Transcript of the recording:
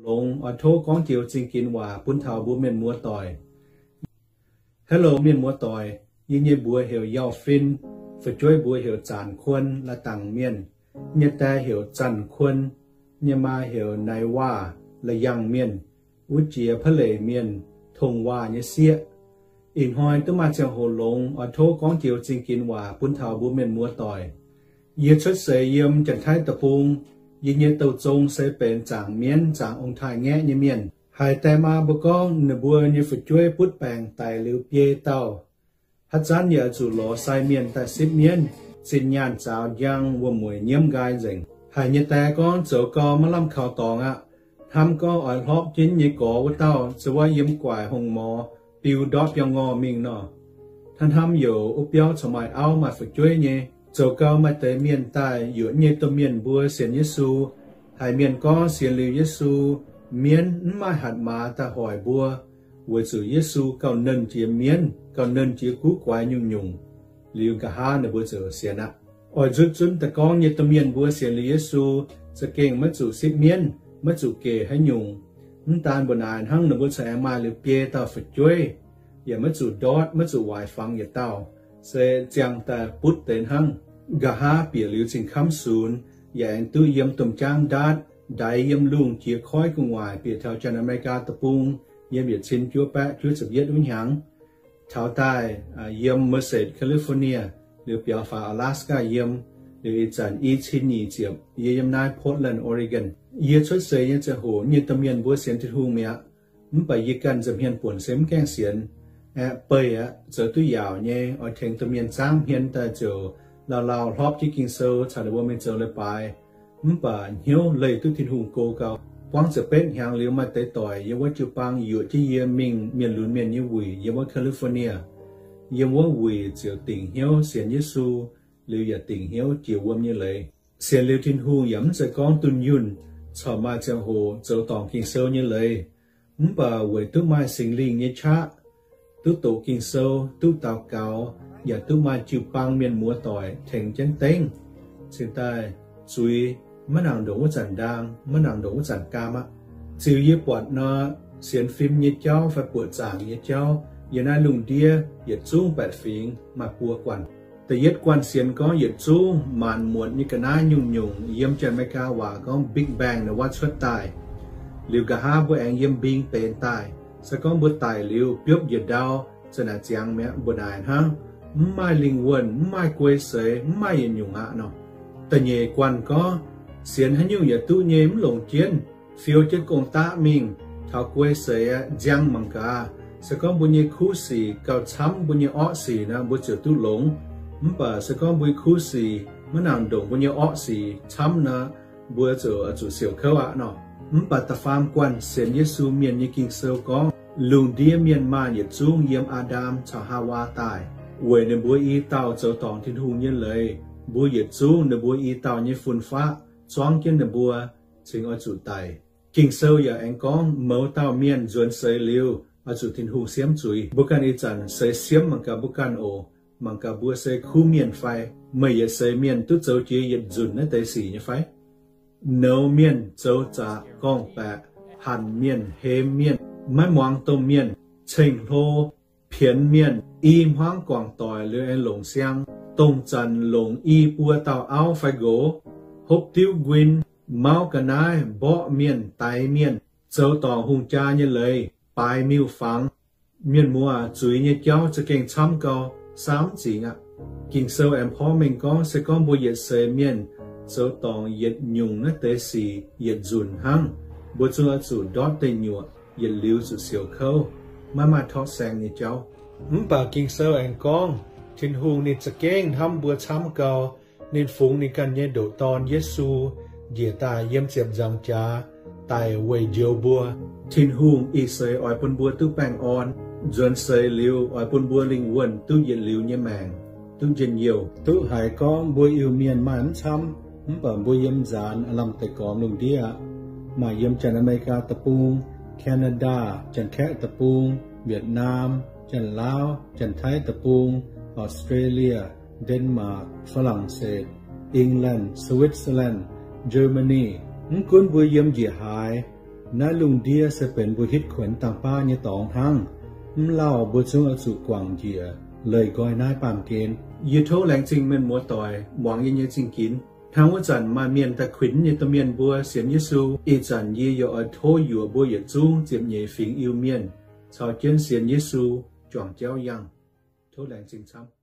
longx, oix tov gorngv joux zingh ginx waac bun taux mbuo mienh muoz doic. Hello mienh muoz doic, yie nyei mbuox heuc Yauh Fin, fu'jueiv mbuox heuc Zanc Kuon, La'dangc Mienh. Nyei die heuc Zanc Kuon, nyei maa heuc Naaiv Waac, La'yangh Mienh, wuov jiex Pa'leic Mienh, Tong Waac nyei sieqv. Ih hnoi duqv maaih ziangh hoc longx, oix tov gorngv joux zingh ginx waac bun taux mbuo mienh muoz doic. Yie cuotv seix yiem Janx-Taiv Deic-Bung. Yie nyei douh zong se benx zaangc mienv, zaangc ong-taaix-ngaeqv nyei mienh. Haiz die maa mbuo gorngv ninh mbuo nyei fu'jueiv butv baengc daic liuz biei dauh. Haaix zanc yaac zuqc lorz sai mienh daaih sipv mienv, zinh nyaanh zaaux njang, wuom-mueic nyiemv nqaai nzengc. Haic nyei die gorngv zoux gau maiv lamh kaux dorngx aqv. Hnamv gorngv oix hlorpv jienv nyei gorx wuov dauh se wuov yiem guaic hongx morz biu ndortv biauv ngorh mingh nor. Hnamv hnamv youc wuov biauv corc maaih auv maaih fu'jueiv nyei. Zoux gau maaih deix mienh daaih yuoqc nyei domh mienh mbuo sienx Yesu. Haiz mienh gorngv sienx liuz Yesu, mienv mv maaih hatc maaz daaih hoic mbuo, weic zuqc Yesu gauh nernh jiex mienv, gauh nernh jiex guv guaix nyungc-nyungc. Liuz nqa'haav ninh mbuo ziouc sienx aqv. Oix nzutv zunv daaih gorngv nyei domh mienh mbuo sienx liuz Yesu, za'gengh maiv zuqc sipv mienv, maiv zuqc gec haaix nyungc. Mv daan mbu'naaic hnangv, ninh mbuo corc aengx maaih liuz biei dauh fu'jueiv, yaac maiv zuqc ndortv, maiv zuqc waaic fangx yietc dauh, se ziangh daaih butv deix hnangv. Nqa'haav bieqc liuz zingh kamv sunx, yaac aengx duqv yiem domh jaangv ndaatv, ndaix yiem lungh jiex koiv gu'nguaaic bieqc taux Janx-America Deic-Bung, yiem yietc cin juov baeqv juov ziepc yietv wuov hnyangx. Taux daaih yiem Merced, California, liuz biaux faaux Alaska yiem, liuz ih zanc i cin nyic ziepc yie yiem naaiv Portland, Oregon. Yie cuotv seix nyei ziangh hoc nyei domh mienh mbuo sienx Tin-Hungh mi'aqv. Mv baac yie ganh nza'hmien buonc se mv gaengh sienx. Aeqv, beih aqv, zoux duqv yaauc nyei, oix tengx domh mienh zaangv hmien daaih ziouc lauh lauh hlorpv jienv Ging-Sou caux ninh mbuo mingh zoux leiz-baaix. Mv baac hnyouv leih duqv Tin-Hungh go gau. Buangv ziepc betv hnyangx liuz maaih deix doic yiem wuov jiu-baang yuoqc jienv yie mingh mienh lunx mienh nyei wuic yiem wuov California. Yiem wuov wuic ziouc dingc hnyouv sienx Yesu, liuz yaac dingc hnyouv jiex wuom nyei leiz. Sienx liuz Tin-Hungh yaac mv zeiz gorngv dunh yunh, corc maaih ziangh hoc zoux dorngc Ging-Sou nyei leiz. Mv baac weic duqv maaih Singx Lingh nyei qaqv, duqv doqc Ging-Sou, duqv daux gaux, yaac duqv maaih jiu-baang mienh muoz doic tengx jienv dengv, cingx daaih zuiz maiv nangc ndongc wuov zanc ndaang, maiv nangc ndongc wuov zanc gaam aqv. Ziux yie buatc nor, sienx fim nyei jauv fai buoqc zaangc nyei jauv yiem naaiv lungh ndiev yietc zungv baeqc fingx maaih buo guanh. Da'yietv guanh sienx gorngv yietc zungv maanc muotc nyei ga'naaiv nyungc-nyungc, yiem Janx-Meigaa waac gorngv Big Bang naaiv cuotv daaih. Liuz nqa'haav mbuo aengx yiem mbing benx daaih. Se gorngv mbuo daic liuz biopv njiec ndau, za'naaic ziangx mi'aqv, mbu'naaic hnangv, mv maaih lingh wuonh, mv maaih guei seix, mv maaih yietc nyungc aqv nor. Da'nyeic guanh gorngv, sienx haaix nyungc yaac duqv nyei, mv longc jienv, fiou jienv gong-daqv mingh, taux guei seix aqv, nziang mangc gaax. Se gorngv mbuo nyei kuv sic gauh camv mbuo nyei orqv sic nor, mbuo ziouc duqv longx. Mv baac se gorngv mbuo nyei kuv sic maiv nangc ndongc mbuo nyei orqv sic camv nor, mbuo ziouc zuqc siouc kouv aqv nor. Mv baac da'faam guanh sienx Yesu mienh nyei Ging-Sou gorngv, lungh ndiev mienh maanh yietc zungv yiem Aa^ndam caux Haawaa daaih, weic ninh mbuo i dauh zoux dorngc Tin-Hungh nyei leiz. Mbuo yietc zungv ninh mbuo i dauh nyei fun-faqv zuangv jienv ninh mbuo, cingx oix zuqc daic. Ging-Sou yaac aengx gorngv mouz dauh mienh nzuonx seix liuz, oix zuqc Tin-Hungh siemv zuiz. Mbuo ganh ih zanc seix siemv mangc gaax mbuo ganh oc. Mangc gaax mbuo se kuv mienh fai? Meih yietc seix mienh duqv zoux jiex yietc nzunc naaiv deix sic nyei fai? Nouz mienh, zoux zaqc, gorngv-baeqc, hanc mienh, hemx mienh, maiv muangx domh mienh, ceng-hlo, pienx mienh, i hmuangv guangc doic liuz aengx longc siang, dongh zanc longc i buo dauh auv fai nqox, hopv diuv nquin, mauv ga'naaiv, mborqv mienh, daix mienh, zoux dorngc hungh jaa nyei leiz, baaix miuc-fangx. Mienh muoz, zuiz nyei jauv za'gengh camv gau, saamv zingx aqv. Ging-Sou aengx porv mengh gorngv, se gorngv mbuo yietc seix mienh zoux dorngc yietc nyungc naaiv deix sic yietc nzunc hnangv, mbuo zungv oix zuqc ndortv deic nyuoqc, yietc liuz zuqc siouc kouv, maiv maaih torqv saeng nyei jauv. Mv baac Ging-Sou aengx gorngv, Tin-Hungh ninh za'gengh hnamv mbuo camv gau. Ninh fungx ninh ganh nyei ndoqc Dorn, Yesu, njiec daaih yiem ziepc nzaangc jaax daic weic njoux mbuo. Tin-Hungh ih seix oix bun mbuo duqv baengh orn. Nzuonx seix liuz oix bun mbuo lingh wuonh duqv yietc liuz nyei maengc, duqv njien-youh. Duqv haiz gorngv mbuo Iu-Mienh maaih mv camv, mv baac mbuo yiem nzaanx aav lamh deix gormx lungh ndiev aqv. Maaih yiem Janx-America Deic-Bung, Canada, Janx-Kaeqv Deic-Bung, Vietnam, Janx-Laauv, Janx-Taiv Deic-Bung, Australia, Denmark, Faa^lang^setv, England, Switzerland, Germany. Mv gunv mbuo yiem njiec haaix, Naaiv lungh ndiev se benx mbuo hitv kuonx dangh baav nyei dorngx hnangv. Mv lauh mbuo zungv oix zuqc guangc njiec leih nqoi naaiv baamh gen. Yie tov laengz zingh mienh muoz doic muangx yie nyei zingh ginx. Hnangv wuov zanc maaih mienh daaih kuinx nyei domh mienh mbuo sienx Yesu, ih zanc yie yaac oix tov yuoqc mbuo yietc zungv ziepc nyeic fingx Iu-Mienh caux jienv sienx Yesu juangc jauv yangh. Tov laengz zingh camv.